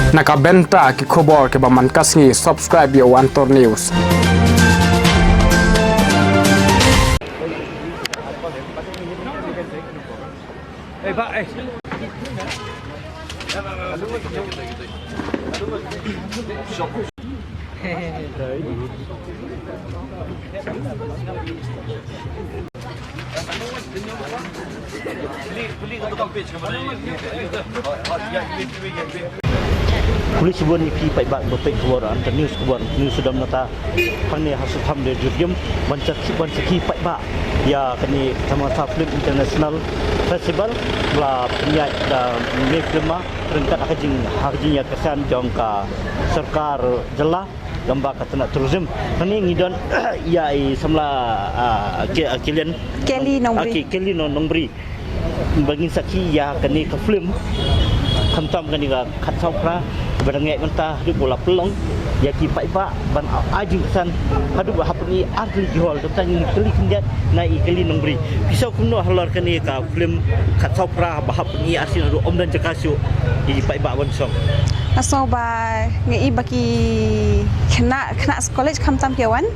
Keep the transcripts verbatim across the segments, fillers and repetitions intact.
Na ka bynta ki khubor kiba man ka sngi, subscribe ïa u Antor News. Khublei shibun ïa phi paidbah ba peit khubor Antor News, khubor Antor News sdang nangta. Hangne ha Southampton Auditorium ban sakhi, ban sakhi paidbah ïa kane ka Tamasa Film International Festival ba la pynïaid da May Film ryngkat ha ka jing, ha ka jingïaid kyrshan jong ka sorkar jylla lem bad ka tnat tourism. Hangne ngi don ïa i samla, ah, Ke-, ah, Kilian. Kelly Nongbri. Ah, Ke-, Kelly Nong-, Nongbri. Ba ngin sakhi ïa kane ka film. Khamtam kane ka Khatsaw Phra ba dang ïaid mynta haduh ba la pynlong ïa ki paidbah ban ai jingkyrshan haduh ba hap pyni ar tylli ki hall. Te ngin kylli khyndiat na i Kelly Nongbri. Phi sngew kumno halor kane ka film Khatsaw Phra ba hap pyni ar sien haduh ym don jaka shuh ïa ki paidbah ban shong? Nga sngew ba nga i ba ki khynnah, khynnah college khamtam ki wan.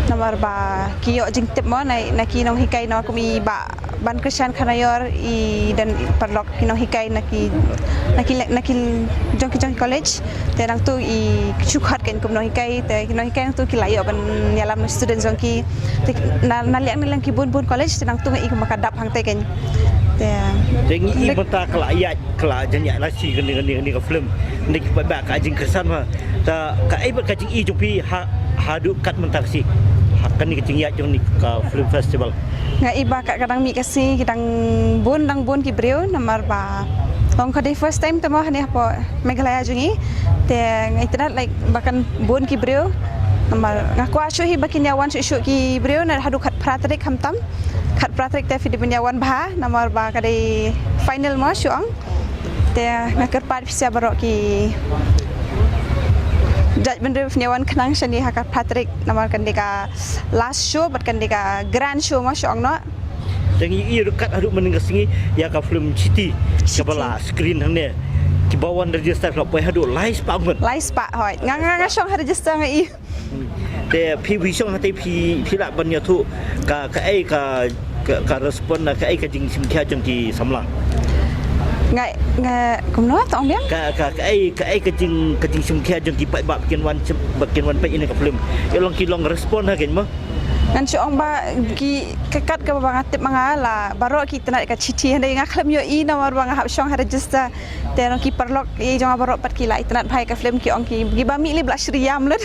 Namar ba ki ïoh jingtip mo na, na ki nonghikai, namar kum i Bah Bankyrshan Khanaior i don paralok ki nonghikai na ki, na ki, na ki jong ki, jong ki college. Te nangtu i shu khot kein kum nonghikai, te ki nonghikai nangtu ki la ïoh ban ïalam na student jong ki. Te na, na liang, na liang ki bun bun college, te nangtu nga i kumba ka dap hangtei kein. Te Te ngi i mynta ka la ïaid, ka la jan ïaid lashai kane, kane, kane ka film. Ngi ki paidbah ka jingkyrshan ma. Te kaei pat ka jingi jong phi ha, haduh kat mynta ka sngi ha kane ka jingïaid jong kane ka film festival? Nga i ba kat ka dang mih ka sngi, ki dang bun, dang bun ki briew, namar ba long ka dei first time te mo hangne hapoh Meghalaya jong ngi. Te nga itynnad, like, ba kan bun ki briew. Namar nga kwah shuh hi ba kin ïa wan shuh shuh ki briew, na haduh khatphra tarik khamtam. Khatphra tarik te phi dei ban ïa wan bha, namar ba ka dei final mo shu ong. Te nga kyrpad phi sha baroh ki judge bynriew, phin ïa wan khnang shane ha ka khatphra tarik, namar kan dei ka last show bad kan dei ka grand show mo shu ong noh. Te ngi i ruh kat haduh mynne ka sngi ïa ka film Chiti kaba la screen hangne. Kiba wan register la poi haduh lai spah ngut. Lai spah, hooid. Nga, nga, nga shong ha register nga i. Te phi, phi shong hangtei, phi, phi lah ban ïathuh ka, kaei ka, ka, ka respond, kaei ka jingshim khia jong ki samla? Nga, nga, kumno, to ong biang? Ka, ka, kaei, kaei ka jing, ka jingshim khia jong ki paidbah ba kin wan shim, ba kin wan peit ïa kane ka film? Ïa long ki long respond ha kein mo? Ngan shu ong ba ki, ka kat kaba nga tip ma nga la baroh ki itynnad ka Chiti, hynrei nga khlem ïohi namar ba nga hap shong ha register. Te nang ki paralok i jong nga baroh pat ki la itynnad bha ïa ka film, ki ong ki, kiba mih lei ba la shu ïam lut.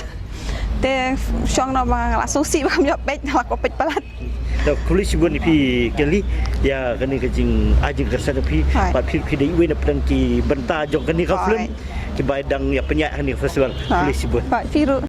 Te shong noh ba nga la sngewsih ba ngam ïoh peit, nga la kwah peit palat. Te khublei shibun ïa phi Kelly ïa kane ka jingai jingkyrshan jong phi. Hooid. Bad phi, phi dei iwei na pdeng ki bynta jong kane ka film. Hooid. Kiba dang ïa pynïaid ha kane ka festival. Hooid. Khublei shibun. Hooid, phi ruh.